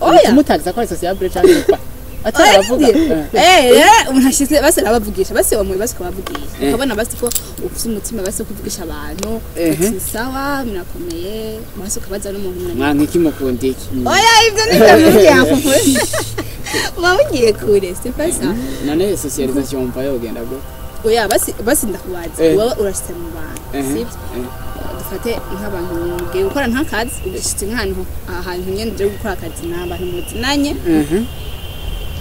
Oya. Umutagiza ko ari sociable canke pas, ataravuga. Rero umuntu ashize basi arabavugisha, basi wamwe basi kubavugisha, ukabona basi ko ufite umutima basi wo kuvugisha abantu, ati sawa, murakomeye, basi ukabaza n'umuntu Mwanka iki, mukunda iki? Oya, ibyo ni byo mugiye kure, muba mugiye kure, c'est pas ça. None socialisation wumva yogenda gute? Oya, basi ndakubaza, wowe urashitse mu bantu, sibyo? Dufate nk'abantu mugiye gukora nk'akazi, ugashitse nk'ahantu, ahantu nyene uje gukora akazi n'abantu muzinanye,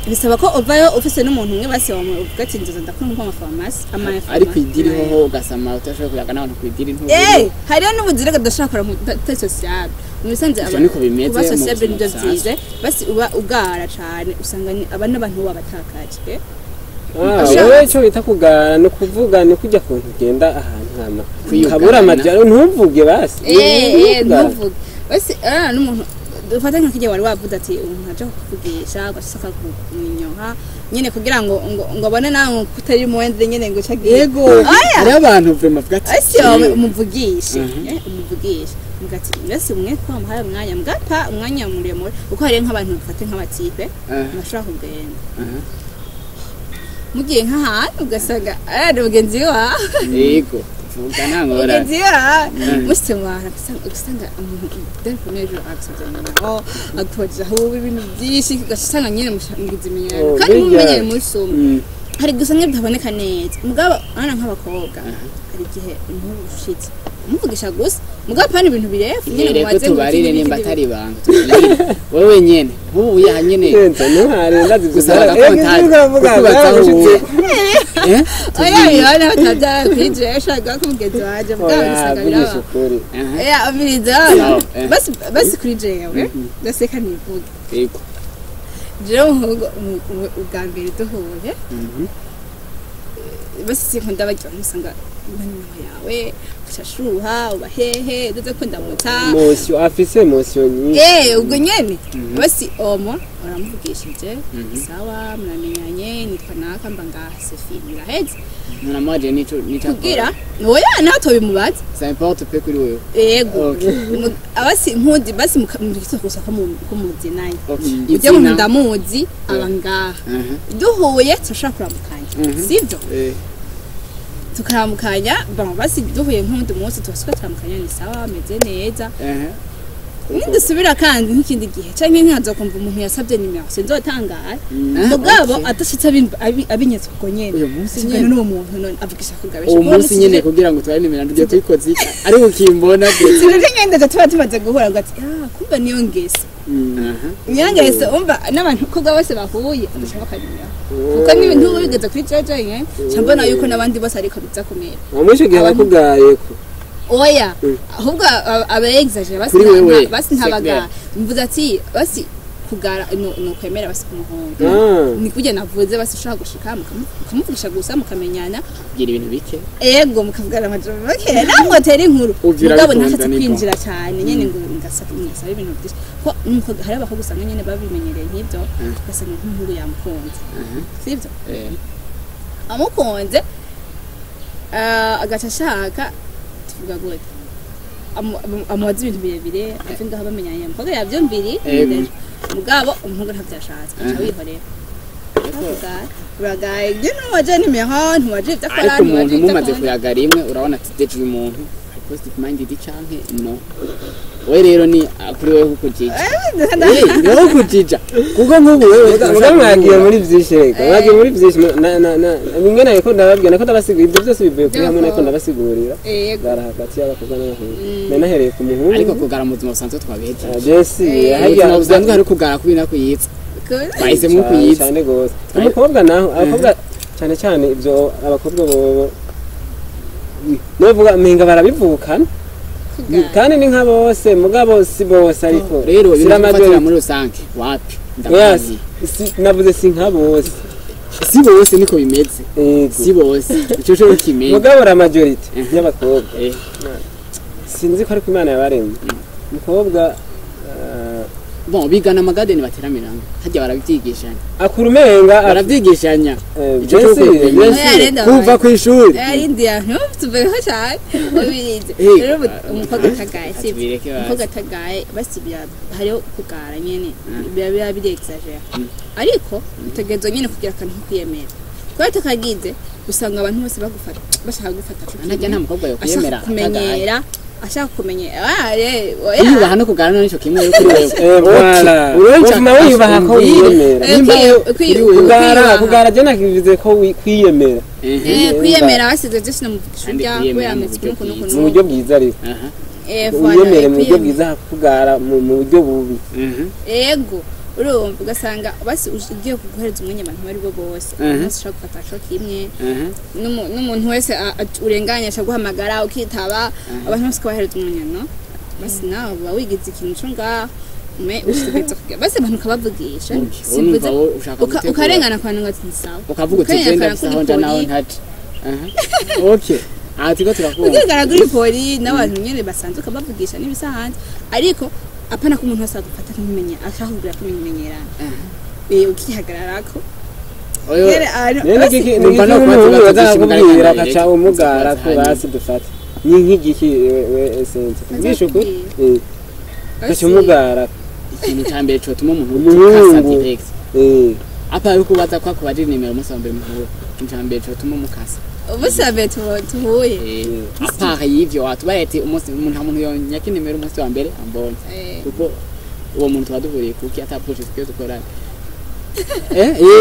bisaba ko uvayo ufise n'umuntu umwe basi wamwe uvuga ati nzoza ndakora nko amafarumasi ama Ariko idiri hoho ugasama utashoboye kuyaga n'abantu kw'idiri. Eh, hariho n'ubuzira kadashaka gukora utari sociable mu bisanzwe. Ivyo niko bimeze Kuba mu sociable buzima nivyo busanzwe. vyiza, basi uba ugara cane, usanga aba n'abantu babatakaje, eh? Ah, wowe icyo bita kugara ni ukuvuga ni kujya kuntu ugenda ahantu hama Kwiyugana. ukabura amajyaro, ntuvuge basi. Eh. Ntugare. Ntuvuge basi, n'umuntu dufate nka kirya wari wavuze ati umuntu aje kukuvugisha ugashaka kumwinyoha nyene kugira ngo abone nawe ko utari muwende nyene ngo ucagiye. Yego. Oya. Hariho abantu vraiment bavuga ati Ese wawe umuvugishe, umuvugishe mugati mbese umwe ko wamuhaye umwanya mugapa umwanya muremure, kuko hariyo nk'abantu bafate nk'abatipe bashobora kugenda mugiye nk'ahantu ugasanga ari mugenzi wawe. Yego, vuga nta ngorane. Mugenzi wawe mushitse mu bantu, ugasanga umuntu dore premier jour agusabye nimero, akubajije aho uba, ibintu byinshi, ugasanga nyene mugize imenyerano Oh, kandi bijya. mumenyere muri sumwe. Hari gusa nk'ibyo bitaboneka neza, mugabo ana nk'abakobwa hari igihe umuhungu ushitse umuvugisha gusa, mugabo pana ibintu birefu nyene Reko mubaze ngo tubarire iki nimba n'iki. Atari ibanga, tubwire wewe nyene nk'ubu yaha nyene. Kenzo, ntuhare, ndazi ibyo. Gusaba agakontakiti, kukubaza aho uba. Eh? Oya, bibana batabyara kwije yashaka ko mugenzi wanje, mugabo Oya, gusanga vugisha biraba. ukuri. Oya, umviriza. Sawa, eh. Basi kuri jewe ndaseka nivuge. Jewe umuhungu ubwa mbere duhuye, basi sinkunda bagira usanga nimero yawe ushashuha uba hehe uze ko ndamutsa. Émotion, afise émotion nyinshi. Eh, ubwo nyene basi omo uramuvugishije, sawa, muramenyanye, nitwa naka, mba ngaha, Sophie, biraheze. Munamubaje nico? Kugira oya, nawe tobimubaza. Ça importe peu kuri wewe? Yego. Okay. Abasi nkundi basi mukitso gusa ko muzinanye. Ujya mu Izina. ndamuzi, aba ngaha, duhuye turashobora kuramukanya, sibyo? Eh. Tukaramukanya, bon, basi duhuye nk'undi munsi tubasuka turamukanya, ni sawa, ameze neza. Nidusubira kandi nk'ikindi gihe canke nkaza kumva umuntu yasabye nimero, sinzotangara, mugabo adashitse abinyetse ubwo nyene. Uyu munsi Tuvugana nyene. n'uwo muntu none avugisha kugabisha. Uwo munsi nyene kugira ngo tware nimero tugiye tuyikoze iki ariko ukimbona. Sinzi ngende tuba tumaze guhura ngo ati ah, kumva niyo ngeso, niyo ngeso, umva n'abantu ko bose bahuye adashaka nimero, kuko n'ibintu uba bigeze kuri jeje nyene nca mbona yuko n'abandi bose ariko biza kumera. Muri icyo gihe abakugayeko. Oya, ahubwo aba exagéré basi. Kuri wewe, basi c'est ntabagara, mvuze ati basi kugara no kwemera basi kumuhonga. Ni kurya navuze, basi ushaka gushika mukamuvugisha gusa, mukamenyana. Gira ibintu bike. Ego, mukavugana amajambo make, namwe tera inkuru. Uvyo mugabo urabikunda, ntashatse ni bon. Kwinjira cyane nyene ngo ngasaba ibintu byinshi, ko n'umukobwa hari abakobwa usanga nyene babimenyereye nk'ibyo, ugasanga nk'umuhungu yamukunze, sibyo? Eh. Amukunze, agaca ashaka tuvuga gute, amubaza ibintu birebire, ave ngaho bamenyanye, umukobwa yavyumviriye, mugabo umuhungu ntavyashatse, aca wihorera. Uragaye nyene, ntuwaje nimero, ntuwaje ibyo akora. Ariko umuntu Ntuwaje ibyo mumaze akunda. Kuyaga rimwe urabona ati déjà uyu muntu ari positive minded canke no. We rero ni kuri wewe kukujija. Eh, ni wowe kujija kuko nk'ubu wewe Muga mwagiye muri byinshi, reka mwagiye muri byinshi na bimwe nako ndababwira, nako ndabasigurira, ibyo byose bivuye kuri hamwe nako ndabasigurira. Gara hagati y'abakobwa n'abahungu nari nahereye ku muhungu. Ariko kugara mu buzima busanzwe twabihejeje. Ah, Jesse. Mu Harya buzima busanzwe hari kugara kubi nakuyitsa, bahisemo kuyitsa. Cyane gose. Umukobwa naho, abakobwa cyane cyane, ibyo abakobwa bobo novuga menga barabivukana kandi ni nka bose, mugabo si bose, ariko Rero si ibintu la gufatira majority. muri rusange wapi. Oya, Ndabona navuze si nka bose. Si bose niko bimeze. Yego. Si bose, ico cyo kimenya. Mugabo la majority y'abakobwa, Eh. sinzi ko ariko Imana yabaremye umukobwa, Bon, bigana amagadeni bateramiramo hajya barabyigishanya. Akurumenga barabyigishanya. Ico Jesse, cyo kwimenya. Jesse. Oya, renda Kuva ku ishuri. Arindiya ntutuveho cyane ubirinze. Eh, Rero ubu umukobwa atagaye sibyo? Atubireke basi. Umukobwa atagaye basi hariho kugara nyene biba biri exagéré, ariko utegerezwa nyene kugira akantu ko kwiyemera, kubera utakagize usanga abantu bose bagufata, bashaka gufata co Anajya nta mukobwa yokwiyemera ashaka kumenyera, ashaka kumenyera. Ah, oya. Yiyubaha no kugara nico kimwe kuri wewe. Voilà. Urenca Uvuma wiyubaha ko wiyemera. Nimba kuri wewe Kugara, kwiyubaha. Kugara je nakivuze ko kwiyemera. Kwiyemera basize byinshi namuvugisha Kandi urya kwiyemera kubera mu ameze buryo ukuntu bwiza. Mu buryo bwiza ariko. Voilà, Wiyemere mu buryo kwiyemera. bwiza, kugara mu buryo bubi. Ego, urumva ugasanga basi ugiye kuguhereza umwanya abantu bari bo bose, umunsi ushaka gufata co kimwe n'umuntu wese urenganye ashaka guhamagara ukitaba, abantu bose ukabahereza umwanya, no basi nawe uba wigize ikintu co ngaho me ushobora kugira basi abantu ukabavugisha. Urumva wowe ushaka gutegura. Ukarengana kwa ngo ati sawa. Ukavuga uti Ukarengana genda kuri bisaho nja nawe poli. ntaje. Aha, okay, aha turiko turakumva. Ugaragara kuri poli n'abantu nyene basanzwe ukabavugisha n'ibisanzwe, ariko apana ko umuntu wese agufata nk'umenya ashaka kugira kumenyerana, ukihagararako. Oyo. Nyene ahantu- Rero basi- nigiki Numva no nigiki kuba umuhungu tuba yoza tuzishimira akakubwira ariko agaca ntabwo umugara ko hanyuma. Basi dufate ni nk'igiki we essence kubwisha ukuri, Basi- gaca umugara. Ikintu ca mbere cotuma umuntu Umuhungu. ukasa direct apa ari kubaza ko akubajije nimero umunsi wa mbere muhura, ikintu ca mbere cotuma mukasa. Umunsi wa mbere tuhuye. À part y'ivyo watubaye ati umunsi nta muntu yonyaka inimero umunsi wa mbere ambonye, kuko uwo muntu tuba duhuriye kuki atapproche twe dukorana.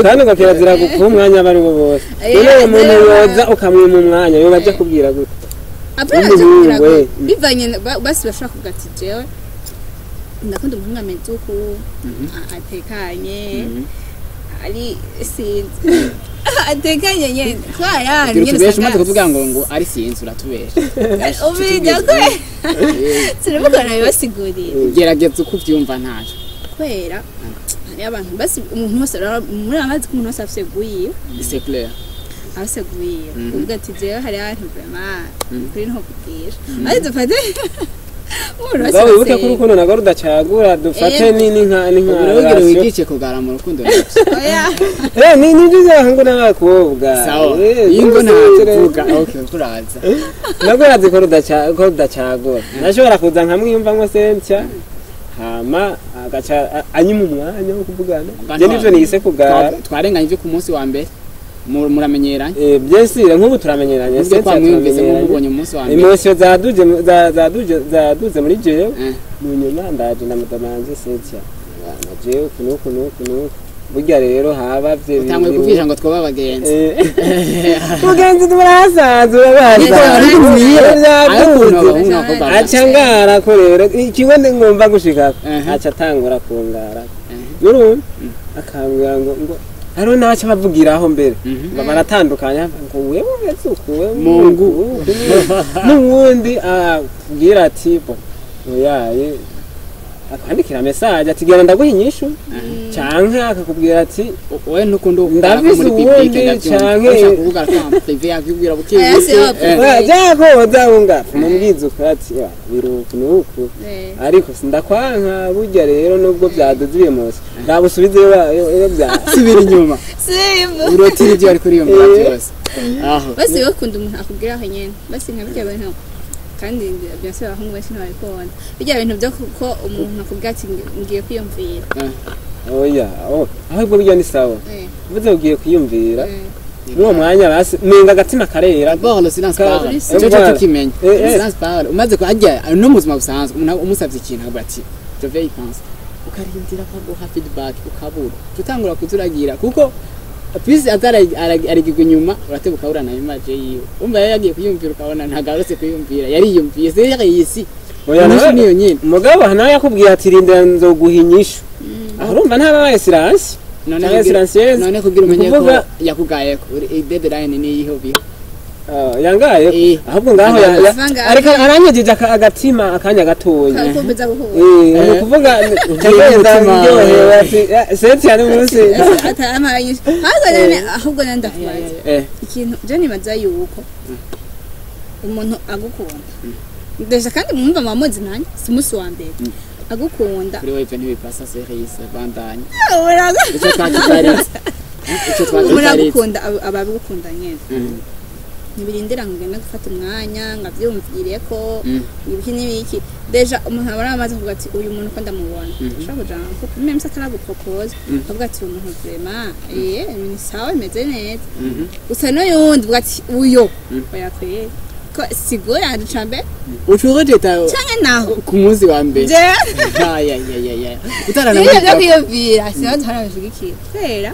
Kandi ngo kirazira gukuha umwanya abo ari bo bose. None uwo muntu yoza ukamwima umwanya yoba aje kubwira gute? Apana Umuhungu, aje kugira ngo bivanye basi bashobora kuvuga ati jewe ndakunda umuhungu ameze uku, atekanye, ari sinzi atekanye nyene kubera Gira nyene utubeshe umaze usanga kuvuga ngo ari sinzi uratubesha. Ubirya ko turabikora bibasiguriye. Gerageza uko uvyumva ntaco. Kubera hariyo abantu basi umuntu wese muri amazi ko umuntu wese afise guyiwe. C'est clair. Afise guyiwe, uvuga ati jewe hariyo abantu vraiment kuri ntuvugisha, ariko dufate umuntu wese Mugabo wibuke ko afise- urukundo nagwo rudacagura, dufate ni nka Ubu rero ugira relation. wigishe kugara mu rukundo navyo. Oya. Ni byo by'abahungu n'abakobwa. Sawa, ingo ntavuga, okay, kuraza. Nabwo urazi ko ko rudacagura, nashobora kuza nkamwiyumvamo Cynthia, hama agaca anyima umwanya wo kuvugana. Je nivyo niyise kugara. Twarenganye ivyo ku munsi wa mbere muramenyeranye. Bien sûr, nk'ubu turamenyeranye. Ubwo Cynthia twamwumvise turamenyeranye. nk'umubonye umunsi wa mbere. Émotions zaduje zaduze muri jewe. Mu nyuma ndaje ndamudamanje Cynthia na jewe uku n'uku n'uku n'uku, burya rero haba vye Utanguye kuvugisha ngo twoba abagenzi. Mugenzi turahasanzwe. Ariko ariko mbwira, ariko ukuntu urabaza abahungu n'abakobwa aca ngara ko rero ikiwe ngomba gushikako, aca atangura kungara, urumva akambwira ngo hariho n'abaca bavugiraho mbere. Baratandukanya ngo wewe umeze uku, wewe Mungu. uku, n'uwundi akubwira ati bo oyaye, akwandikira message ati genda ndaguha inyishu, canke akakubwira ati Wowe ntukunda kugara ko Ndafise muri public. uwundi Ndabyumva. canke- Ushaka kugara ko en privé akubwira buke Aya, buke. si wa privé. Jakoza wunga mubwiza ukuri ati "Ya, biruku nuku, ariko sindakwanka burya rero nubwo byaduze ibimusi raba usubizeyo iyo bya Subira inyuma. Simba. Urotira ibyo wari kuriyumvira byose aho. Basi wowe ukunda umuntu akubwira aho nyene basi nka birya bintu, kandi byose abahungu benshi ntibabikunda birya bintu byo kuko umuntu akubwira ati ngiye kwiyumvira. Oya, oh, ahubwo burya ni sawa. Uvuze ugiye kwiyumvira, muri uwo mwanya basi menga agatima karera. D'abord le silence parle. Ico cyo Voilà. tukimenya. Le silence parle. Umaze kuhajya no mu buzima busanzwe, umuntu umusavye ikintu akavuga ati je vais y penser, ukarindira ko aguha feedback ukabura, tutangura kuzuragira kuko puis atara arigirwa inyuma, urateba ukabura na image yiwe. Umva yari yagiye kuyumvira, ukabona ntagarutse kuyumvira, yariyumviye se yari Oya, inyishu nawe- niyo nyene. Mugabo nawe yakubwiye ati rindira nzoguha inyishu, aho urumva ntababaye silence None canke silencieuse. None kugira umenye ko Ukuvuga- yakugayeko deadline ni iyihe ubiha? Ah, yangaye. Ahubwo ngaho Avanga- ariko aranyejeje agatima akanya gatoya. Kakumbuza guhura. Ni ukuvuga ndagenda umutima. ndyohewe ati seti ari munsi. Ataramara nyinshi, ahubwo none ahubwo none ndakubaza ikintu. Je nibaza yuko umuntu agukunda déjà kandi mwumva muba muzi nanjye si umunsi wa mbere. Agukunda. Kuri wewe ivyo ntibipasa serious, bandanye. Icyo twakizaritse, icyo Umuntu twakizaritse. Agukunda aba abigukunda nyene. Ntibirindira ngo ngende gufata umwanya ngo avyumvire ko ibiki n'ibiki. Déjà umuntu aba aramaze kuvuga ati: "Uyu muntu ko ndamubona ashobora kuja en couple", même se ataraguproposa, avuga ati: "Uyu muntu vraiment ni sawa, imeze neza." Gusa n'uyundi uvuga ati: "Uyo oya kweri, ko sigo yanje cambe." Ucurejeta Canke naho ku munsi wa mbere. Je Ayayayaya. Ibyo Utaranamubwira. Kwiyumvira sinazo harabishigikira, kubera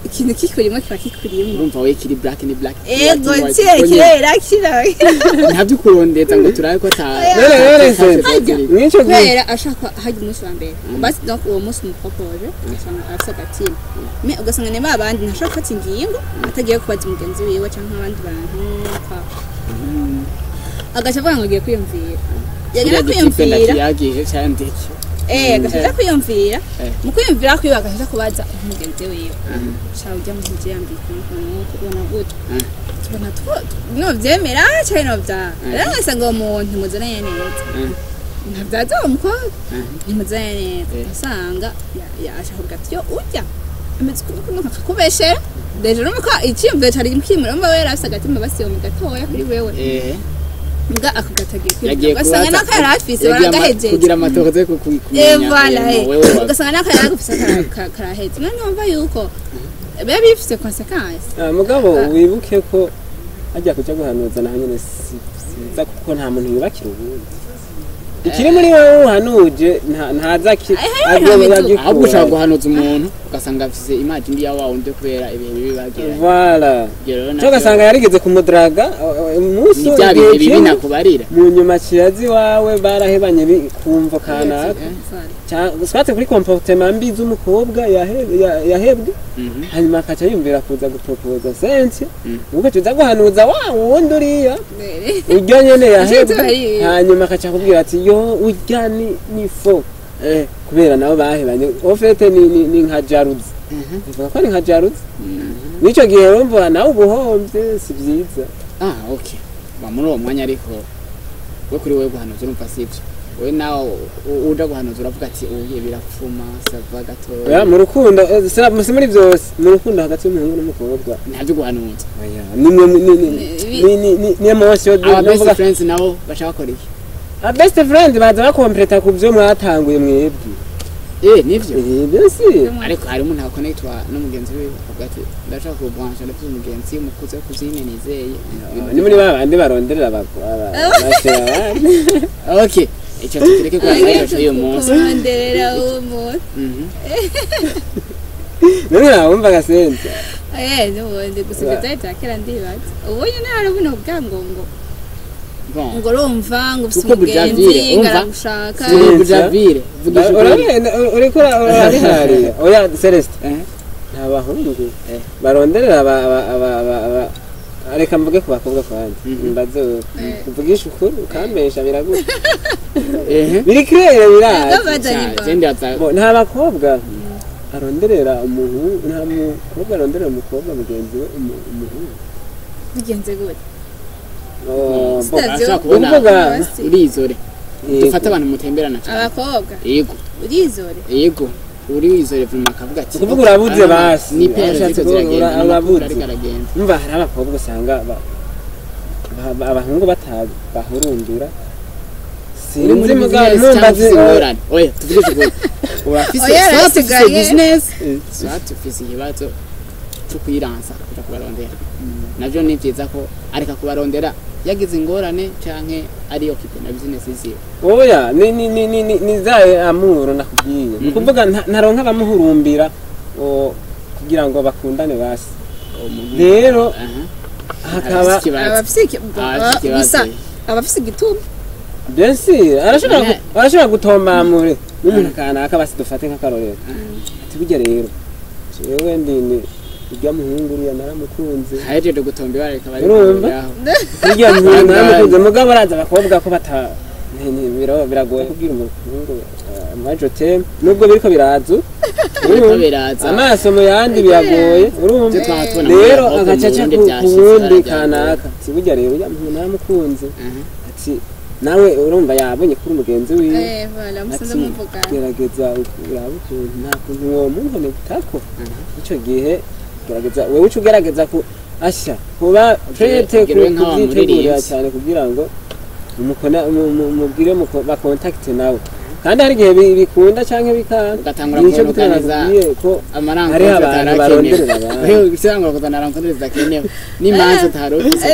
ikintu kikurimo kiba kikurimo. Urumva we, kiri black ni black. Ego. White ni white. Kire kirera kira. Ntabyo kurondeza ngo turabe ko ta None se mw'ico gihe Kubera ashaka hajya umunsi wa mbere basi, donc uwo munsi umupropoje, ugasanga arafise agatima, mais ugasanga ni ba bandi ntashobora gufata ingingo atagiye kubaza umugenzi wiwe canke abandi bantu kwa agaca avuga ngo agiye kwiyumvira, yagera kwiyumvira. Yagiye cyandike. Agaca aja kwiyumvira. Mu kwiyumvira kwiwe agaca aja kubaza umugenzi wiwe: "Sha, ujya mu nzu yambika ukuntu ubona gute? Tubona two novyemera canke novyanga?" Rero ugasanga uwo muntu muzananye neza, ntabyaza uwo mukobwa ntimuzanye neza. Usanga ashaka kuvuga ati: "Yo, urya ameze ukuntu," akakubeshera. Déjà urumva ko iciyumviro cari kimwe, urumva we yarafise agatima basiwe mu gatoya kuri wewe, mbwa akagatagiye Yagiye kwiyumvira, ugasanga kubaza nako yari afise yagiye baragahejeje. Kugira amatohoza yo kumenya. Voilà. Wewe Ugasanga nako yari agufise karaheze. None wumva yuko biba bifise conséquence. Ah, mugabo wibuke ko hajya kuja guhanuza naho nyene si byiza, kuko nta muntu yubakira ubundi ikiri muri wowe uhanuje ntaza Ay, hariho ibintu bameze Ahubwo ushobora guhanuza umuntu ugasanga afise image mbi ya wa wundi kubera ibihe bibi bagiranye. Voilà. Ibyo rero Cyo navyo ugasanga yarigeze kumudraga umunsi ni bya igihe bihe bibi kimwe, nakubarira. mu nyuma kirazi iwawe barahebanye kumvo kanaka. Swate kuri comportement mbi z'umukobwa yahebwe, hanyuma akaca yumvira kuza gupropoza sense, ugaca uza guhanuza wa wundi uriya urya nyene yahebwe, hanyuma akaca akubwira ati: "Yo, urya ni faux," kubera nabo bahebanye. Au fait ni nka jalousie, bivuga ko ari nka jalousie. N'ico gihe urumva nawe ubuhomvye, si vyiza. Ah, okay. Ba muri uwo mwanya, ariko we kuri wewe guhanuza urumva sivyo, we nawe uja guhanuza uravuga ati: "Ubu birapfuma ça va gatoya." Oya, mu rukundo si muri byose, mu rukundo hagati y'umuhungu n'umukobwa Ntabyo guhanuza. Oya, ni ni ni ni ni ni emotion. Aba best Novuga friends nabo bashaka bakora iki? A best friend baza bakompleta ku byo mwatanguye mwebwe. Nivyo. Bien sûr. Ariko hari umuntu akonectwa n'umugenzi wiwe akavuga ati: "Ndashaka kubrancha, ndafite umugenzi mukuze, kuzine nizeye." Ni muri ba bandi baronderera abashira abandi. Okay, icyo tukireke kwa yacu y'uyu munsi. Kuronderera umuntu. None nawumva gasense. N'ubundi gusa ibyo byari bya kera, ndibaza ubu nyine hari buno bwa ngo Bon. Ngo urumva ngo ufise Kuko umugenzi Bujavire, ngo urumva? aragushaka. Si Bujavire, vugisha ukuri. Urabona uriko urabiharira. Oya Celeste, nta bahungu baronderera aba reka mvuge ku bakobwa kwanjye, mbaze wewe. Uvugisha ukuri ukambesha biraguha biri clair, birazi. Ubwo bazanye Sha, je ndaza. Bo, nta bakobwa aronderera umuhungu, nta mukobwa aronderera umukobwa mugenzi we umuhungu. Bigenze gute? Oh, bo, Sitavyo. Urashobora kubona Ukuvuga- urizore. Yego. Dufate abantu mutemberana cyane. Abakobwa. Yego. Urizore. Yego, uri wizore vraiment, akavuga ati: Ukuvuga urabuze basi. Ni pere Urashatse ziriko kuvuga ziragenda n'amakuru urabuze. ariko aragenda. Umva, hari abakobwa usanga abahungu batabahurumbira. Uri muri Sinzi mugabo business cyangwa numva ufise ingorane? Oya, tuvugishe ukuri, urafise Oya, soit ufise yarasigaye. business, soit ufise ikibazo cyo kwiransa kuja kubarondera. Navyo ni vyiza ko areka kubarondera yagize ingorane canke ari occupé na business ziwe. Oya, ni za amour nakubwiye, ni ukuvuga ntaronka abamuhurumbira kugira ngo bakundane basi. Uwo muntu Rero, hakaba arafise ikibazo. Abafise Abafise ikibazo. Gusa abafise igituma. Bien sûr, arashobora arashobora gutombamure n'umuntu kanaka basi, dufate nk'akarorero, ati: "Burya rero jewe ndi ni urya muhungu uriya naramukunze." Ahejeje gutomba ibara rikaba Urumva? rikuraho. Urya muhungu naramukunze, mugabo araza abakobwa ko bata biragoye kubwira umuhungu amajote nubwo biriko biraza. Biriko biraza. Amaso mu yandi biragoye, urumva? Ivyo twaba tubona muri Rero Europe, mu agaca aca Burundi ku vyashitse, wundi barajyana. kanaka, ati: "Burya rero urya muhungu naramukunze." Ati Nawe urumva yabonye kuri umugenzi wiwe. Voilà, musanze Ati, muvugana. Gerageza urabe ukuntu nta kuntu womunkonekitako. Ico gihe gerageza wewe uca ugerageza ku asha kuba prête Ugire nk'awa kubyitegurira muririmbyi. cyane kugira ngo umukona mubwire bakontakite nawe, kandi hari igihe bikunda canke bikanga. Ugatangura Nico gituma kuorganiza nakubwiye ko amarango hariho abantu baronderera abandi. Usanga kuzana rencontre zidakenewe n'imanza utari ufise.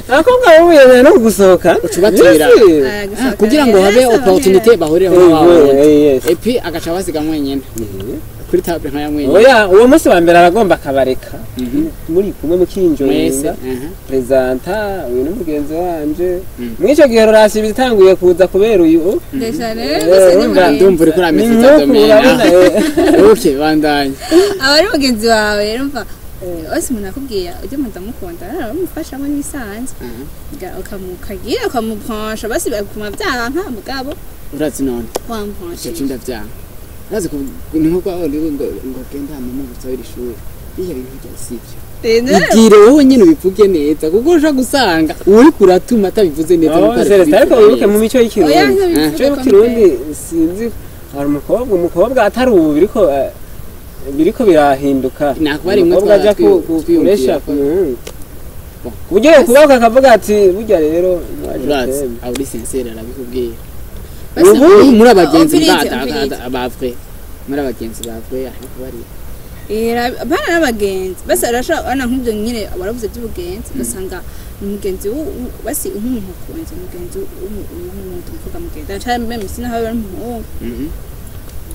Abakobwa b'ubu no gusohoka Ucubatumira. Yes. Ah, gusohoka Kugira ngo habe rero, opportunité bahurireho Eh, n'abandi. Yes. Et puis agaca basiga mwenyene kuri table nka ya mwenyene. Oya, uwo munsi wa mbere aragomba akabareka muri kumwe Mwese. Mukinjoyinga presenta uyu ni mugenzi wanje. Mw'ico gihe rurasi bitanguye kuza kubera uyu. Déjà rero gusa ni Urumva, mugenzi. Ndumva uriko Ni uramesa nk'uku domena. urabona, Okay, bandanye. Aba ari mugenzi wawe rero, mva wese umuntu akubwiye ujye mu ndamukunda aramufashamo n'ibisanzwe. Ukamukagira ukamubrancha basi bakuma byanka mugabo. Urazi none icyo Wambranche. Cyunda vyanga urazi ni nko kwa ngo ngo genda mama gusabira ishuri biya bintu bya sivyo. Ibwire wowe nyine ubivuge neza, kuko ushobora gusanga uri kuratuma atabivuze neza Oh, nuko ari Celestin, ariko kubivuga wibuke mu neza. mico Oya, y'ikirundi, ntabivuga mico y'ikirundi, sinzi, hari umukobwa atari ubu biriko biriko birahinduka. Nakuba rimwe Umukobwa aja twiyumvira kuresha ko- ku muhungu ku buryo yokubahuka akavuga ati burya rero mwaje Urazi twembi. aba uri sincere arabikubwira. Ubu Ubu muri abagenzi Umvirize, umvirize. bavwe muri abagenzi bavwe arabikubarira. Bana n'abagenzi basi arashobora ana nk'ibyo nyine waravuze by'ubugenzi, ugasanga ni umugenzi basi nk'umuntu akunze umugenzi w'umuntu umukobwa mugenzi cyangwa meme sinaho ari umuhungu.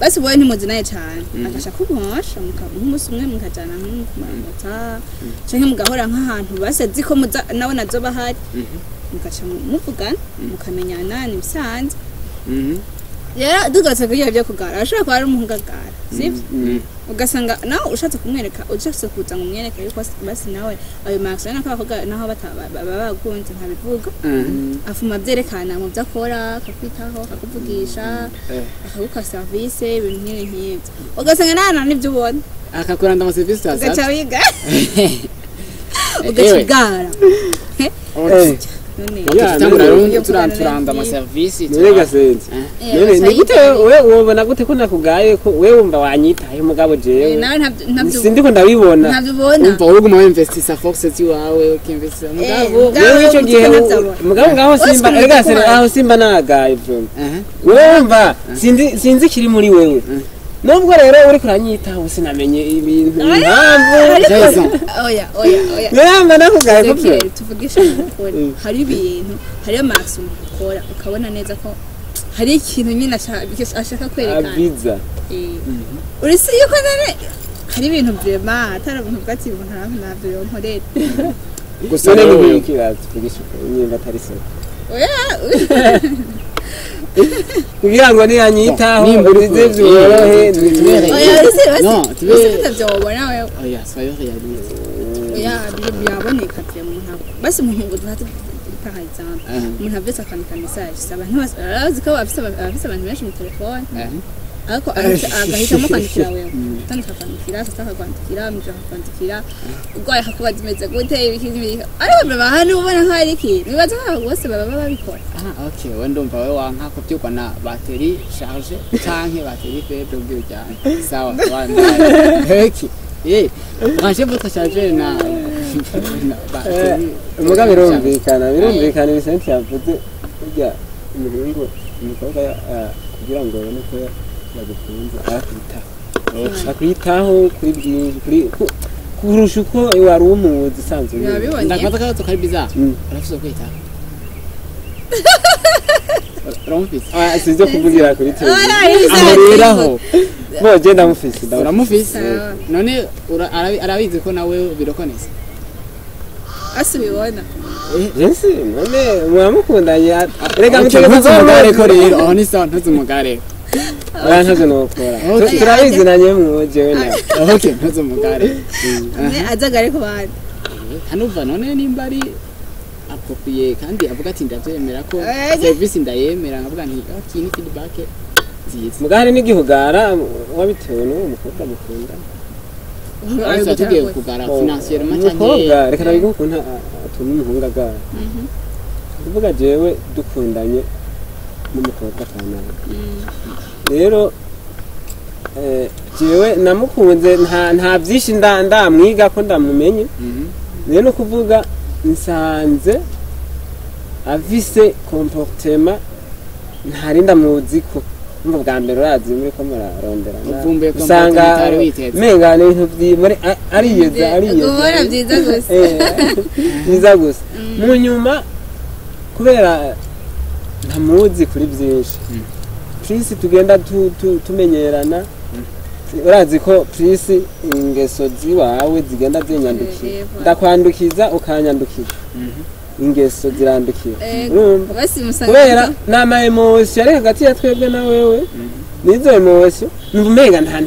Basi wowe ntimuzi naye cyane, agasha kubonsha nk'umunsi umwe mukajyana nko kumaramutsa canke mugahora nk'ahantu basi azi ko muza nawe nazo bahari, mugaca muvugana mukamenyana, ni ibisanzwe. Rero dugarutse kuri ibyo byo kugara, arashobora kuba ari umuhungu agara sibyo, ugasanga nawe ushatse kumwereka, ushatse kuza ngo umwereke yuko basi nawe ayo maso nako abakobwa naho baba bagunze ntabivuga, afuma abyerekana mu byo akora, akakwitaho, akakuvugisha, akaguha serivisi, ibintu nk'ibi nk'ibyo, ugasanga nawe nta n'ibyo ubona. Akakuranda amaserivisi Ugaca twasabye. wiga ugaca ugara. None Ya, tutangura none- rero turanda amaserivisi. None gasenze, Eh, none ni gute ugaca we wobona gute ko nakugaye ko we wumva wanyitaye mugabo jewe nawe ntabyo sindiko ndabibona? Ntabyo ubona. Umva wowe uguma winvestisa force ziwawe, ukinvestisa mugabo. Mugabo Wewe ico gihe ntabyabona. mugabo ngaho Wese simba ukuntu erega ndikubona. aho simba nagaye byo. Aha. Wewe wumva sinzi kiri muri wewe, nubwo rero uri kuranyitaho sinamenye ibintu impamvu. Jason. Oya, oya, oya. Namba nakugaye ko byo. Ezekiel, tuvugishe ukuri, hari ibintu, hariyo max umuntu ukora ukabona neza ko hari ikintu nyine ashaka kwerekana. Abiza. Uretse yuko none hari ibintu vraiment atari umuntu ubwo ati ibintu ntabyo yonkorera. Gusa None rero ni nk'iki tuvugisha ukuri nimba atari so Oya. Kugira ngo niyanyitaho Nimba uri bize byorohe. Oya, uretse basi Non, uretse ko utabyobona wewe. Oya, soyons réalistes. Oya, biraboneka vraiment umuntu basi umuntu ngo duhate par exemple umuntu avyutse akandika message, si abantu bose arazi ko bafise abantu benshi mu telefone, ariko agahitamo kwandikira wewe, utandika kwandikira sasa akakwandikira mwijoro, akakwandikira urwaye, akakubaza imeze gute, ibiki n'ibiki, ariko vraiment hano ubona nk'aho ari ikintu bibaza nk'aho bose baba babikora. Ah, okay, we ndumva we wanka kubyukwa na batterie charge canke batterie faible ubwira cyane. Sawa, bandanye. Okay. Eh, branchez votre chargeur na batterie. Muga birumvikana ibisenti yavuze burya umuhungu umukobwa kugira ngo abone ko yagukunze arakwitaho, akwitaho kuri byinshi kuri kurusha uko wari umuzi usanzwe ubizi. Nabibonye. Ndakwaza akabazo kari bizarre. Urafise kwitaho. Uramufise? Ah, si ibyo kuvugira kuri televiziyo. Aho rero aho. Bo je ndamufise, ndamufise. Uramufise? Sawa. None arabizi ko nawe birokonese? Asubibona. Jesi none muramukundanye reka Okay, mutegeka. ntuzumugareko rero. Aho ni sawa, ntuzumugareko. Oya, ntavyo nokora. Okay. Turabizinanye mwo jewe nawe. Okay, ntuzumugareko. Umwe azagare ku bandi. Hanuva none nimba ari approprié kandi avuga ati ndavyemera ko Eh, service ndayemera, nkavuga nti okay, ni feedback nziza. Muga hari n'igihugara wabitewe n'uwo mukobwa mukunda. Ariko tugiye kugara financièrement Umukobwa canke reka nabiguhe ukuntu atuma umuhungu agara. Kuvuga jewe dukundanye n'umukobwa kanaka, rero jewe namukunze nta byinshi ndamwiga ko ndamumenye. Rero no kuvuga nsanze afise comportement ntari ndamuzi ko umva bwa mbere urazi muri ko murarondera Uvumbuye usanga comportement utari witeze. Menga ni ibintu muri ariyeza ariyeza Guhora byiza gusa. Byiza gusa mu nyuma kubera ntamuzi kuri byinshi, Prince tugenda tumenyerana, urazi ko Prince ingeso ziwawe zigenda zinyandukira. Ndakwandukiza ukanyandukiza, ingeso zirandukira. Urumva? Basi musanga Kubera n'ama émotion ari hagati ya twebwe na wewe, nizo émotion numva umenga nta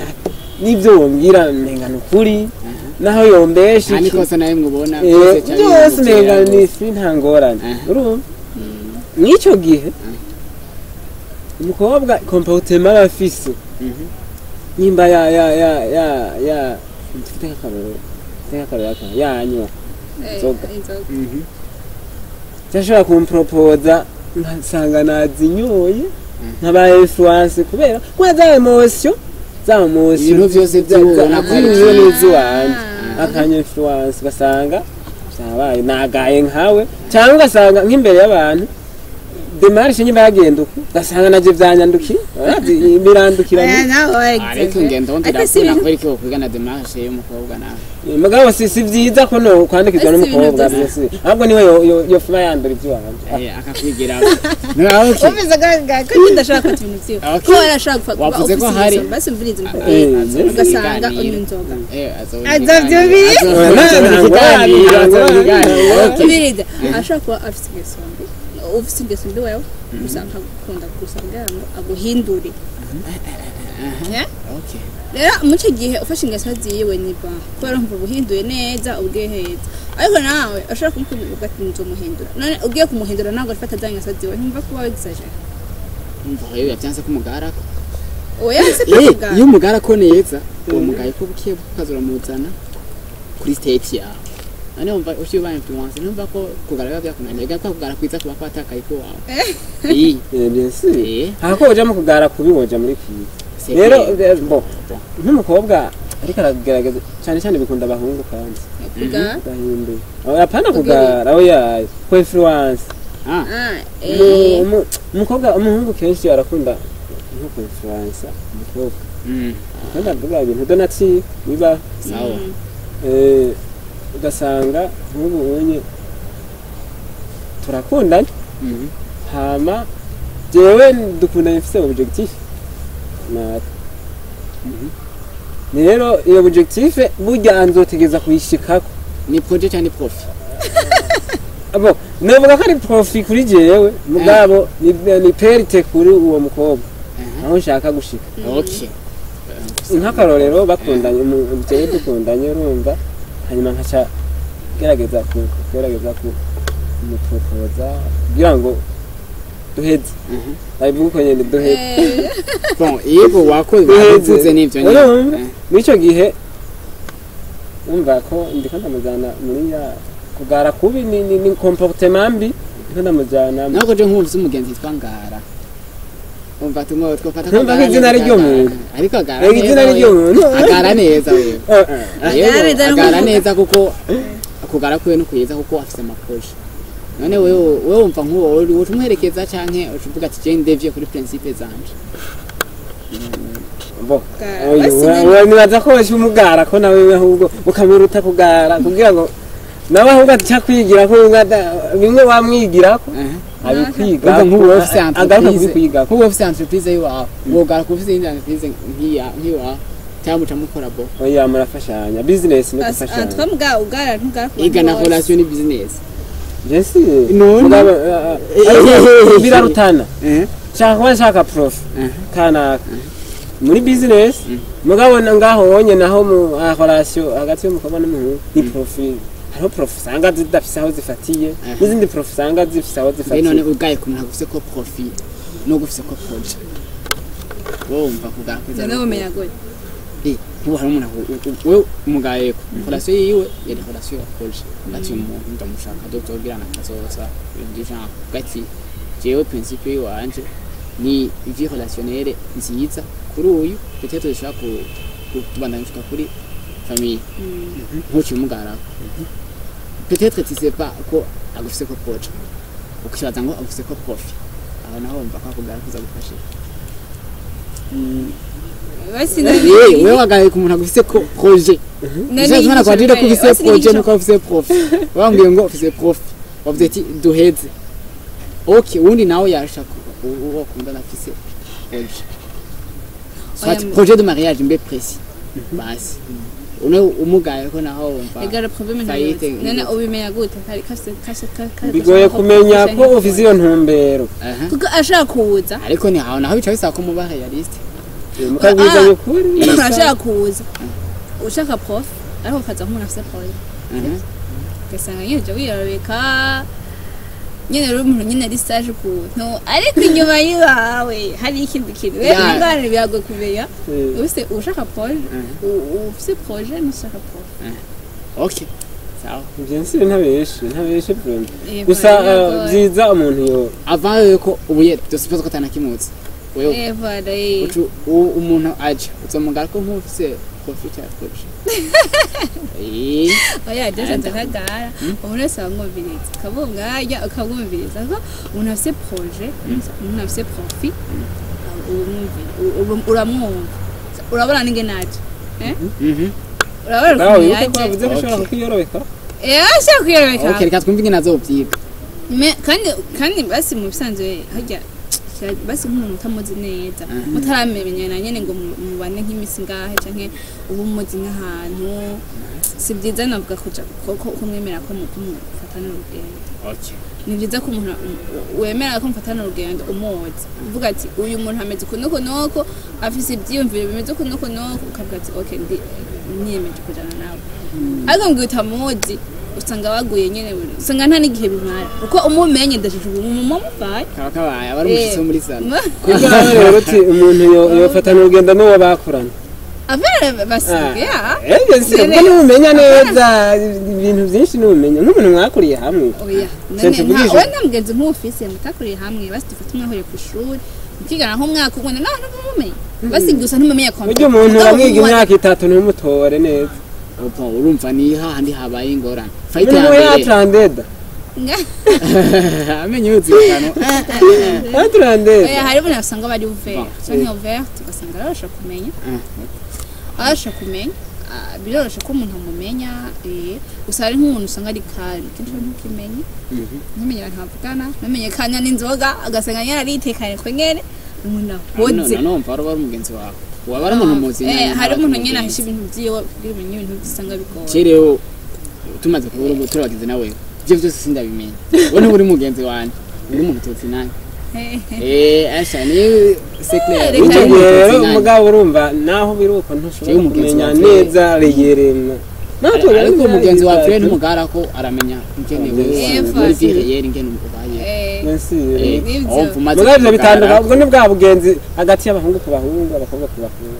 n'ibyo wombwira umenga ni ukuri, naho yombesha Nta iki. n'ikosa nawe mubona byose cyane Byose umenga bimutera ni rwose. ifi, nta ngorane. Urumva mw'icyo gihe umukobwa comportement aba afise, nimba ya ya ya ya ya mfite nk'akarorero yanywa inzoga. Inzoga. Cyashobora kumpropoza nkasanga nazinyoye, nkaba influence kubera za émotion, za émotion. Ibintu byose by'ubona ko ari ziwe byiza. N'iziwanje akanya influence, ugasanga byabaye nagaye nkawe, cyangwa ugasanga nk'imbere y'abantu démarche nyimba yagenda uku, ugasanga navyo vyanyandukiye. Urazi, birandukira. Oya, nawe Ariko ingendo Ariko si ndakubona ibintu kubera iki wokwigana démarche y'umukobwa nawe? Mugabo si vyiza ko no kwandikirwa Si ibintu n'umukobwa byose. byose, ahubwo niwe yofuma yandura ivy'iwanje. Akakwigira okay. Wumvise ko udashobora gufata ibintu vyiwe, Okay. ko warashobora gufata kuba Wavuze ko ufise ingeso, basi umvirize umukobwa, ugasanga unywa inzoga. Azovyumviriza. Okay. Umvirize, ashobora kuba afise ingeso mbi, ufise ingeso mbi wewe gusa akagukunda gusa kugira ngo aguhindure. Eh? Okay. Rero muri icyo gihe ufashe ingeso ziwe ni ba kubera urumva ubuhinduye neza ubwiye heza, ariko nawe ashobora kumukunda uvuga ati nzomuhindura. None ugiye kumuhindura ntabwo ufata za ngeso ziwe, ntumva kuba wexagera? Umva rero, byanse ko umugarako. Oya, si kuvuga. Iyo umugarako neza, uwo mugaye ko bukiye ukaza uramuzana kuri state yawe, none wumva uciye uba influence, numva ko kugara biba byakunaniye ko kugara kwiza kuba kwatakaye ko wawe. Eh. Bien sûr. Hako uja mu kugara kubi, woja muri kwiza. C'est Rero clair. Bon, nk'umukobwa ariko aragerageza cyane cyane, bikunda abahungu kandi Kuga gahinduye. Apana kugara, oya, ko influence. Ah. Ah, eh. Umukobwa, umuhungu kenshi arakunda nko ku influence umukobwa. Kandi avuga ibintu donati biba Sawa. Ugasanga nk'ubu unye turakundanye, hama jewe dukundanye mfise objectif natwe. Rero iyo objectif burya nzotegeza kuyishikako. Ni projet cyangwa ni profit? Abo novuga ko ari profit kuri jewe, mugabo ni perte kuri uwo mukobwa aho nshaka gushika. Okay. Nk'akarorero, bakundanye, jewe dukundanye, urumva, hanyuma nkaca gerageza kumupropoza kugira ngo duheze. Ndabivuga uko nyene, duheze. Bon, yego, wakoze Duheze. wabivuze n'ivyo nyene. Urumva? Muri ico gihe umva ko ndiko ndamujana muri ya kugara kubi, ni comportement mbi ndiko ndamujana. Nako je nkumva umugenzi yitwa Ngara. Umva tumwe twafata ko Ntumva ko Ngara izina neza, ari ry'umuntu. Ariko agara Rega izina neza ari ry'umuntu. Agara neza wewe. Yego, Agara neza agara n'umuvuga. neza kuko kugara kwiwe no kwiza kuko afise ama projet. None wewe wumva nk'uwo woca umuherekeza canke uca uvuga ati je ndevye kuri principe zanje? Bo Kugara. oyo Basi nibaza ko waje umugara ko nawe ahubwo ukamuruta kugara, kugira ngo nawe ahubwo aca kwigira ko bimwe wamwigirako abikwiga. Urumva nk'ubu wowe ufise Agaruka entreprise, kubikwiga. nk'ubu ufise entreprise yiwawe, wogara kuba ufise iyindi entreprise nk'iyawe cyangwa muca mukora bo? Oya, murafashanya, business no gufashanya. Twamuga ugara ntugara ku bantu Iga na bose. relation ni business. Jesi. None? Mugabo, ariko birarutana. Nshaka kuba nshaka profit kanaka muri business, mugabo ngaho wonye naho mu relation hagati y'umukobwa n'umuhungu ni profit. Hariho profit usanga zidafise aho zifatiye, n'izindi profit usanga zifise aho Mbe zifatiye. none ugaye ku muntu agufise ko profit no gufise ko projet, wowe wumva kugara kwiza? None womenya gute? Nkubu hari umuntu we umugayeko relation yiwe yari relation ya projet, ati umuntu ndamushaka dozogirana kazoza, ibintu du genre, ati jewe principe yiwanje ni vie relationnelle nziza kuri uyu, peut-être dushobora kubandanya gushika kuri famille. Ntuci umugarako, peut-être tu sais pas ko agufise ko projet, ukibaza ngo agufise ko profit. Aho naho wumva ko akugara kuza gufasha. Basi. Wewe wagaye ku muntu agufise ko projet. None mwana kwa dire ko ufise projet nuko ufise profit. Wambwiye ngo ufise profit, wavuze ati duheze. Okay, uwundi nawe yashaka uwo akundana afise projet, soit projet de mariage mbe précis, basi une umugaye ko naho wumva Ega problème. Fayite. None ubimenya gute kari kase kase kase? Bigoye kumenya ko ufise iyo ntumbero. Aha. Kuko ashaka kuza. Ariko ni aho naho bica bisaba ko muba réaliste. Mukabwizanya ukuri. Umuntu ashaka kuza ushaka profit, ariko ukaza nk'umuntu afise projet, ugasanga nyine ujya wiyorobeka nyine, rero umuntu nyine ari sage ukuntu, ariko inyuma y'iwawe hari ikindi kintu. Rero ingorane biragoye kumenya ufise ushaka projet, ufise projet n'ushaka profit. Okay, sawa. Ivyo nsi ntabeshe, ntabeshe vraiment. Eh, Gusa voilà, biragoye. vyiza umuntu yo Avant yuko ubuye dusuppose ko atanakimutse wewe, Eh, voilà, eh. ucu umuntu aje uzomugara ko nk'ufise profit ya projet. Oya, jeje ndakagara umuntu wese abamwumviriza, ukamuha umwanya ukamwumviriza, ko umuntu afise projet, umuntu afise profit, uramwumva, urabona n'ingene aje. Eh? Urabona nawe ukuntu wibuke ko yaje. wavuze ko ushobora kukiyorobeka. Eh, ashaka kwiyorobeka. Okay, reka twumve ingene azovyiga. Kandi basi mu bisanzwe harya basi nk'umuntu utamuzi neza, mutaramenyana nyene ngo mubane nk'imisi ngahe canke uba umuzi nk'ahantu, si byiza navuga kuja ko kumwemera ko mufatana urugendo. Ni byiza ko umuntu wemera ko mufatana urugendo umuzi, uvuga ati uyu muntu ameze uku n'uku n'uku, afise ivyiyumviro bimeze uku n'uku n'uku, ukavuga ati okay, ndi niyemeje kujana nawe. Ariko ngo utamuzi, usanga baguye nyene, usanga nta n'igihe bimara uko umumenye ndashije ubu mumuvaye. Kaba kabaye aba ari umushitsi wo muri salo. Kubwo nawe rero uti umuntu yofatana urugendo n'uwo bakorana. Avere basigaye. Ebyo si ubwo ntubumenya neza ibintu byinshi, ntubumenya nk'umuntu mwakuriye hamwe. Oya, none Sense nta uvugisha. oya, nta mugenzi nk'ufise mutakuriye hamwe. Basi dufate mwahuriye ku ishuri mukigana nk'umwaka umwe, nawe ntumumenye basi gusa ntumumenya kwa Burya umuntu uramwiga imyaka 3 ntumutore neza. Opa, urumva ni hahandi habaye ingorane, fayite ya Umuntu mbere. yatrandeda. Amenyo yuzikano. Yatrandeda. Oya, hari umuntu usanga bari ouvert Bon. canke ouverte, ugasanga aroroshe kumenya, aroroshe kumenya. Ah, biroroshe ko umuntu amumenya. Gusa hari nk'umuntu usanga ari calme, kenshi ntukimenye, ntumenye abantu bavugana, ntumenye kanya n'inzoga, ugasanga nyene aritekanye ko nyene umuntu ahoze. None wumva wari umugenzi wawe, waba ari umuntu muzi. Hari umuntu nyene ahisha ibintu vyiwe kugira umenye ibintu usanga bigoye. Cereho tumaze kubura ubu turabagenzi nawe, ibyo byose sindabimenya, wowe ntuba uri mugenzi wanje, uri umuntu tuzinanye. Asha ni c'est clair. Reka. Icyo Uri umuntu gihe rero tuzinanye. umugabo urumva naho biri uko ntushobora Jewe umugenzi kumenya wa Frere. neza reyerema. Ariko umugenzi wa Frere ntumugara ko aramenya ingene wewe Eva. muri vie réelle ingene ubaye. Nivyo. Wumva umaze Mugabo ivyo kumugara bitandukanye, ko- ubwo ni bwa bugenzi hagati y'abahungu ku bahungu, abakobwa ku bakobwa.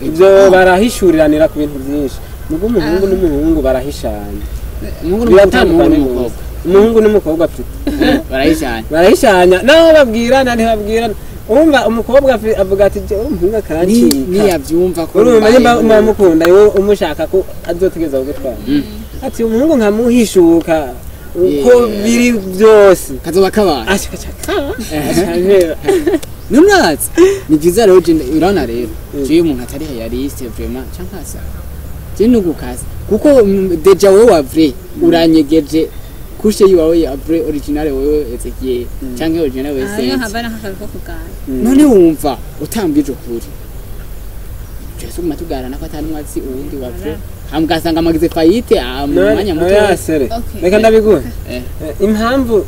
Ibyo barahishuriranira ku bintu byinshi, nubwo umuhungu n'umuhungu barahishanya. Umuhungu n'umukobwa, umuhungu Biratandukanye. n'umukobwa. Umuhungu n'umukobwa afite Barahishanya. Barahishanya, naho babwirana ntibabwirana. Urumva umukobwa avuga ati "Jewe umuhungu akarancika." Niyabyumva ko Urumva mbaye nimba mumukunda, wowe umushaka ko azotegereza kugutwara, ati umuhungu nkamuhishuka uko biri byose. Kazoba kabaye. Ashaka ashaka. Numwatsi ni byiza rero, je urabona rero jewe umuntu atari réaliste vraiment cankasa je nugukasa, kuko déjà wewe wa vrai uranyegeje couche yiwawe ya vrai original, wewe Ezekiel canke original wewe Ayo Sense. haba n'akazi ko kugana. None wumva utambwije ukuri, jewe tuguma tugarana ko atari umwatsi uwundi wa vrai, hama ugasanga amagize faillite mu mwanya muto. Oya sere. Okay. Reka ndabiguhe. Impamvu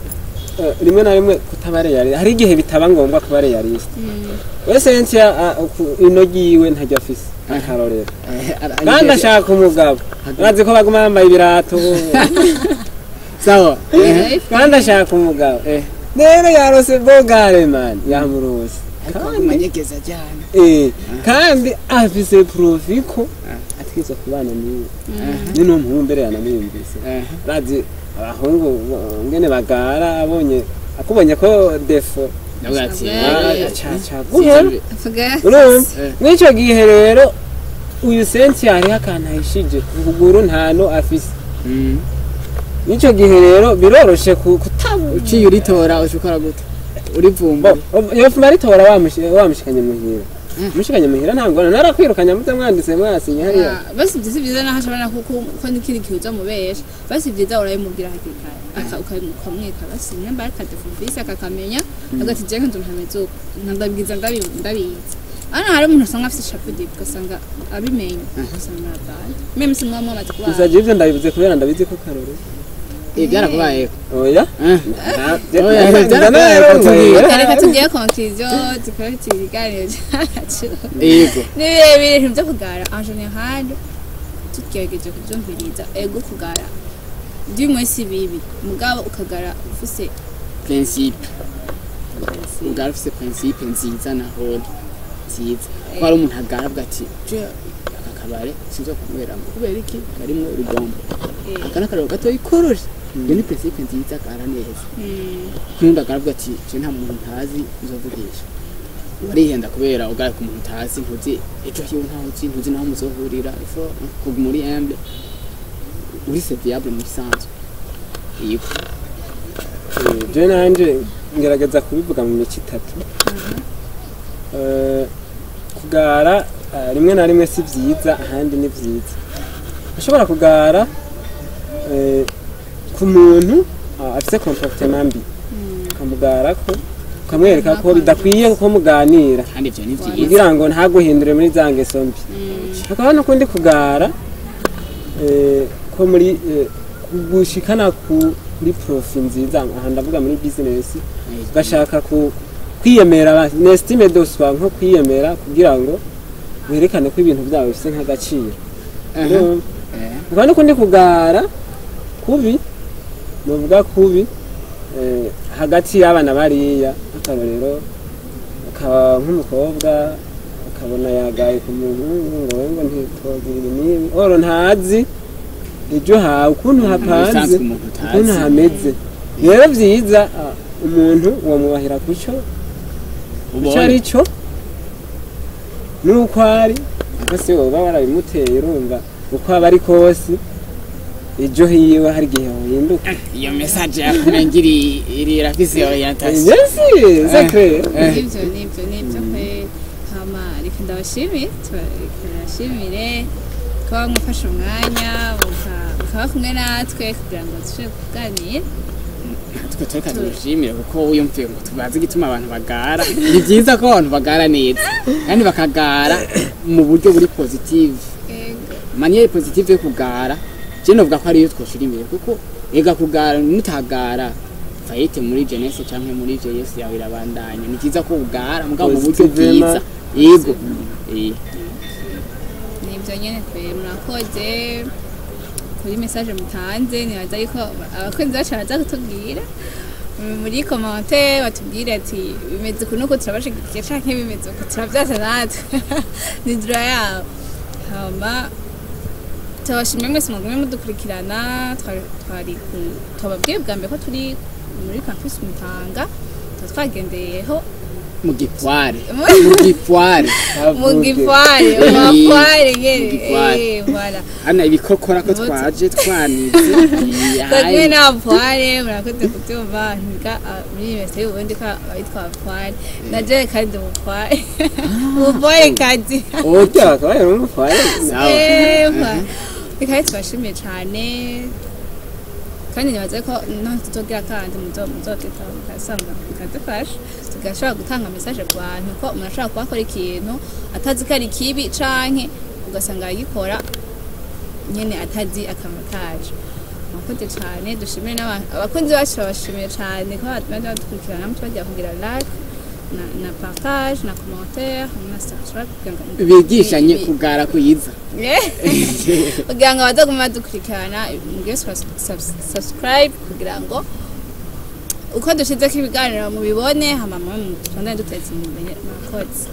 rimwe na rimwe kutaba réaliste, hari igihe bitaba ngombwa kuba réaliste. We Sentia ino ryiwe ntajya afise akarorero, kandi ashaka umugabo, urazi ko baguma bambaye ibirato. Sawa. Kandi ashaka umugabo. Rero yarose bogare man, yamurose. Kandi ajyana. Kandi afise profit ko ategerezwa kubana niwe. Ni no muhungu mbere yanamwumvise. Razi abahungu ngene bagara abonye akubonye ko defo mw'ico gihe rero uyu senti hariho akantu ahishije ukuguru ntano afise. Mw'ico gihe rero biroroshe uciye uritora ushobora gute urivumba yofuma ritora wamushikanye muhira. Mushikanye muhira nta ngorane narakwirukanye muze mwanditse mwasinye hariya. Basi byiza byiza naho ashobora kuko ko n'ikindi kintu uzamubesha. Basi byiza urabimubwira hakiri kare ukamweka basi nyamba akadefumvise akakamenya agati je nkanzo ntameze uko ndabwiza ndabizi. Ana hari umuntu usanga afise chapeau ugasanga abimenye usanga abandi meme si mwamwe amaze kuba. Gusa ivyo ndabivuze kubera ndabizi ko karore byarakubaye. Oya. Reka tugiye conclusion dukore ikiganiro cyacu. Yego. Ni ibintu byo kugara en général tugerageje kubyumviriza ego kugara dimwe si bibi mugabo ukagara ufise principe. Ugara ufise principe nziza naho nziza. Ko ari umuntu agarabwa ati je aka kabare sinzokunyweramo kubera iki karimwo urugombo. Akana kararo gato ikoroshe. Iyo ni principe nziza agara neza. Kundi agaravuga ati je nta muntu ntazi nzovugisha. Warihenda kubera ugara ku muntu utazi ntuzi ejo hiyo ntaho uzi ntuzi naho muzohurira ifo kuguma muri humble uri serviable mu bisanzwe. Yego. Je nanje ngerageza kubivuga mu mico itatu. Kugara rimwe na rimwe si vyiza ahandi ni vyiza. Ushobora kugara ku muntu afise comportement mbi ukamugara ko ukamwereka ko bidakwiye ko muganira kandi ivyo ni vyiza kugira ngo ntaguhindure muri za ngeso mbi. Hakaba n'ukundi kugara ko muri gushikana kuri profit nziza aha ndavuga muri business ugashaka kwiyemera n'estime de soi nko kwiyemera kugira ngo werekane ko ibintu byawe bifise nk'agaciro. Hakaba n'ukundi kugara kubi nuvuga kubi hagati y'abana bariya akarorero akaba nk'umukobwa akabona yagaye ku muhungu ngo ngo ntitwogira nibi oro ntazi ejo hawe ukuntu hapanze ukuntu hameze. Rero vyiza umuntu wamubahira kuco ico ari cyo nuko ari kuko se woba warabimuteye urumva uko aba ari kose ejo hiwe hari igihe uhinduka. Iyo message yakumengiri iri irafise orientation. Yes, sacré. Nivyo nivyo nivyo kwe hama reka ndabashimire ndabashimire ko mwafashe umwanya mukaba kumwe natwe kugira ngo dushobore kuganira. Natwe tureka tubishimire kuko wiyumviye ngo tubaze igituma abantu bagara. Ni byiza ko abantu bagara neza kandi bakagara mu buryo buri positive. Manière positive yo kugara je novuga ko ariyo twoshira imbere kuko ega kugara mutagara fayite muri jeunesse canke muri jeunesse yawe irabandanya. Ni byiza ko ugara mugabo mu buryo bwiza. Yego. Nibyo nyene kwe murakoze kuri message mutanze nibaza yuko abakunzi bacu baza kutubwira muri commentaire batubwire ati bimeze uku nuko turabashigikiye canke bimeze uku turavyaza natwe ni droit yabo. Hama tubashimye mwese mugume mudukurikirana. Twari twababwiye bwa mbere ko turi muri campus Mutanga twagendeyeho mu gipware mu gipware mu gipware mu gipware voilà ana ibikokora ko twaje twanitse twagiye na pware murakoze kubyumva ntiga muri université y'Uburundi ko abitwa pware naje kandi mu pware mu pware kazi okay akabaye mu pware sawa. Reka tubashimiye cyane kandi nibaze ko naho tuzogira kandi muzotwita mukasanga mukadufasha tugashobora gutanga message ku bantu ko umuntu ashobora kuba akora ikintu atazi ko ari kibi canke ugasanga aragikora nyene atazi akamaro kaco. Murakoze cyane dushimire n'abantu abakunzi bacu babashimiye cyane ko badukurikirana mutubagira kugira like na partage na commentaire na subscribe kugira ngo bigishanye kugara kuyiza kugira ngo bazaguma badukurikirana mugire subscribe kugira ngo Uko dushizeko ibiganiro mubibone, hama mwe mutubandanye duteza imbere. Murakoze.